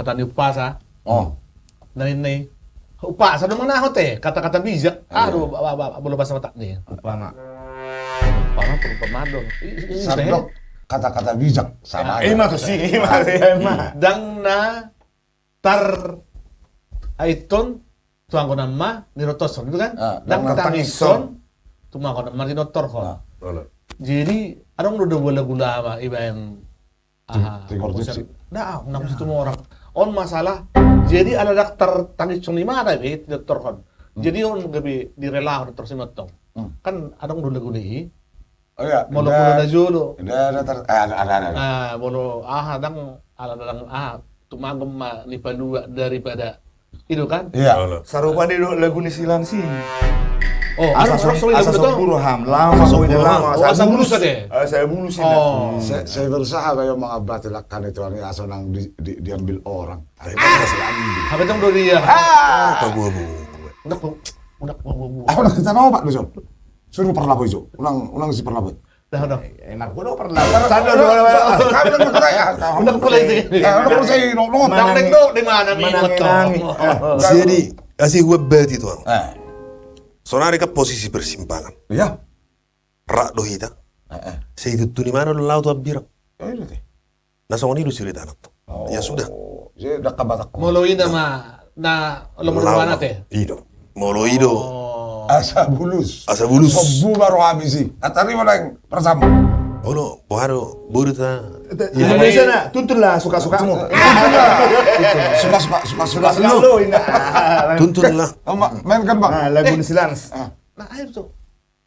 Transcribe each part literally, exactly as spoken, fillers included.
Tani umpasa. Oh. Nai nai. Umpasa do manang aha te, kata-kata bijak. Ah, iya. Aduh, ba-, ba-, ba-, bolo bahasa Batak ni. Umpama. Umpama, perumpamaan do. I-, i-, i-, sandok, kata-kata bijak sama aja. Ima tusi, ima tusi, ima. Ndang na tar-, ai ton, tu anggo nama ninotoshon, gitu kan? Ah, ndang na tangishon, tangishon, tu anggo nama ninotorhon. Ah. Jadi, adong do dua lagu lama ibaen, ah, tigor jipsi. Nda, ah, unang situ orang. On masalah, jadi ala ndang tartangishon imana be, ninotorhon. Hmm. Jadi on gabe direlahon torus i mantong. Hmm. Kan adong do lagu ni i. Oh iya, molo, molo na jolo. Nda, nda, nda, eh, ada, ada, ada, ada. Ah, molo aha ndang, ala ndang aha, tumanggung ma ni palua daripada itu kan? Iya. Sarupa do lagu ni si Lansi. Oh, asa so-, asa so-, so-, asa so-, buru ham, lama, asa so-, buru ham. Oh, asa bulus ate. Asa bulus ate. Oh. Saya, saya berusaha kayak mengabati lakan itu, ini asa nang di, di, diambil orang. Tapi kan masih ambil. Apa itu do dia? Ah, tabu-abu. Udah, udah, udah, udah. Aku udah kita nopak do, Jon. Suruh parlaboi jo. Unang, unang si parlaboi. Dah, dah. Eh, enak gua do parlaboi. Sadar do parlaboi. Kami kan bergerak ya. Udah mulai ini. Eh, udah mulai ini. Nang, nang, nang, di mana, manang, nang, nang. Jadi, asi gua bati tu. Eh. Sonari kan posisi persimpangan. Iya. Rap do hita. Eh, eh. Sai tutu di mana do laho tu Ambirang. Oh, iya, teh. Na songon i do ceritana tu. Oh. Ya sudah. Jadi, udah kabatak. Molo i nama, na, lo merdua na te. I do. Molo i do. Oh. Asa bulus. Asa bulus. Sobu baru habis i. Atari mana yang pertama? Olo, baru, baru ta. Indonesia na, tuntun lah suka-sukamu. Suka-suka, suka-suka. Suka-suka lu, indah. Tuntun lah. Oh, ma-, mainkan, Bang. Nah, lagu ni si Lans. Ah. Nah, ayo tu.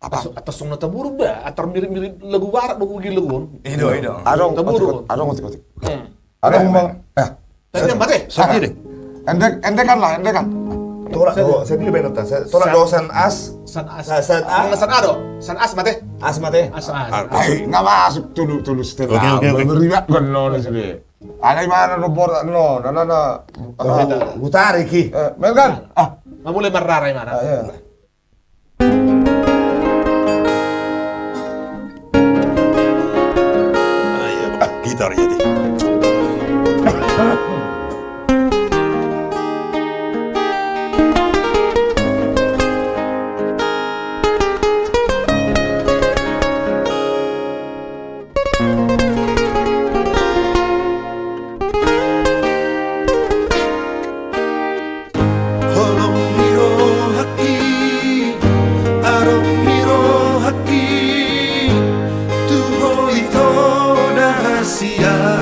Apa? Atas, atas song na taburuk ba, atar mirip-mirip lagu barat do gigi lagu on. Ido, ido. Adong, taburuk. Otik, otik, adong, otik, otik. Hmm. Adong, Bang. Eh. Tadi yang mate? Sati deh. Endek, endekan lah, endekan. Tolak do, saya dulu benar, saya tolak do, San As. San As. San As. San As do. San As mate. As mate. As, As. Ai, nggak masuk, tulus, tulus. Oke, oke, oke. Beriak kan lo di sini. Ada di mana nomor, no, no, no, no. Oh, gutari ki. Eh, Melkan. Ah. Nggak boleh marah, marah. Ah, iya. Ah, iya, Bang. Ah, gitar ya, di. Holong ni rohangki, arong ni rohangki, tu ho ito da sia.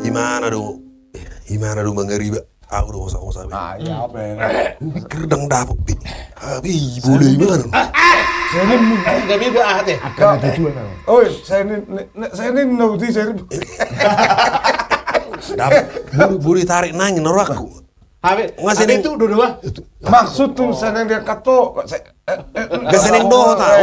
Imana do, imana do mangariba. Au do hosa-hosa be. Ah, iya, apa ya? Pikir dang dapot be. Abi boleh imana. Senin mu. Gabe be aha te? Akan ada tuan. Oi, Senin, Senin no di Senin. Dapot buru-buru tarik nangin norakku. Habe, nggak Senin itu dua-dua. Maksud tu Senin dia kato. Nggak Senin doho tau.